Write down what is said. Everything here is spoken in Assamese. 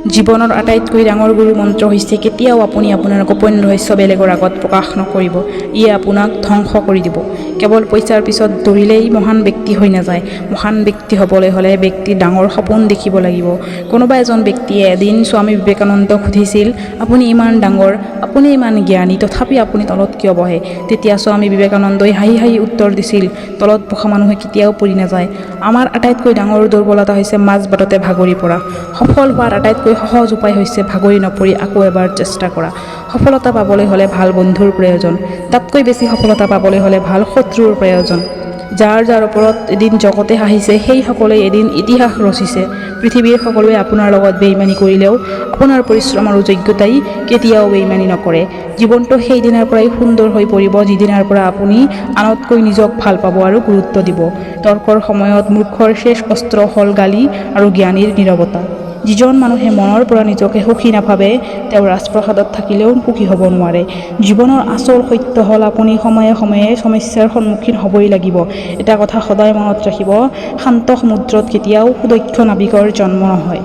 জীৱনৰ আটাইতকৈ ডাঙৰ গুৰু মন্ত্ৰ হৈছে, কেতিয়াও আপুনি আপোনাৰ গোপন ৰহস্য বেলেগৰ আগত প্ৰকাশ নকৰিব। ইয়ে আপোনাক ধ্বংস কৰি দিব। কেৱল পইচাৰ পিছত দৌৰিলেই মহান ব্যক্তি হৈ নাযায়। মহান ব্যক্তি হ'বলৈ হ'লে ব্যক্তি ডাঙৰ সপোন দেখিব লাগিব। কোনোবা এজন ব্যক্তিয়ে এদিন স্বামী বিবেকানন্দক সুধিছিল, "আপুনি ইমান ডাঙৰ, আপুনি ইমান জ্ঞানী, তথাপি আপুনি তলত কিয় বহে?" তেতিয়া স্বামী বিবেকানন্দই হাঁহি হাঁহি উত্তৰ দিছিল, "তলত বহা মানুহে কেতিয়াও পৰি নাযায়।" আমাৰ আটাইতকৈ ডাঙৰ দুৰ্বলতা হৈছে মাজ বাটতে ভাগৰি পৰা। সফল হোৱাৰ আটাইতকৈ সহজ উপায় হৈছে ভাগৰি নপৰি আকৌ এবাৰ চেষ্টা কৰা। সফলতা পাবলৈ হ'লে ভাল বন্ধুৰ প্ৰয়োজন, তাতকৈ বেছি সফলতা পাবলৈ হ'লে ভাল শত্ৰুৰ প্ৰয়োজন। যাৰ যাৰ ওপৰত এদিন জগতে হাঁহিছে, সেইসকলেই এদিন ইতিহাস ৰচিছে। পৃথিৱীৰ সকলোৱে আপোনাৰ লগত বেইমানি কৰিলেও আপোনাৰ পৰিশ্ৰম আৰু যোগ্যতাই কেতিয়াও বেইমানি নকৰে। জীৱনটো সেইদিনাৰ পৰাই সুন্দৰ হৈ পৰিব, যিদিনাৰ পৰা আপুনি আনতকৈ নিজক ভাল পাব আৰু গুৰুত্ব দিব। তৰ্কৰ সময়ত মূৰ্খৰ শেষ অস্ত্ৰ হ'ল গালি আৰু জ্ঞানীৰ নীৰৱতা। যিজন মানুহে মনৰ পৰা নিজকে সুখী নাভাবে, তেওঁ ৰাজপ্ৰসাদত থাকিলেও সুখী হ'ব নোৱাৰে। জীৱনৰ আচল সত্য হ'ল, আপুনি সময়ে সময়ে সমস্যাৰ সন্মুখীন হ'বই লাগিব। এটা কথা সদায় মনত ৰাখিব, শান্ত সমুদ্ৰত কেতিয়াও সুদক্ষ নাবিকৰ জন্ম নহয়।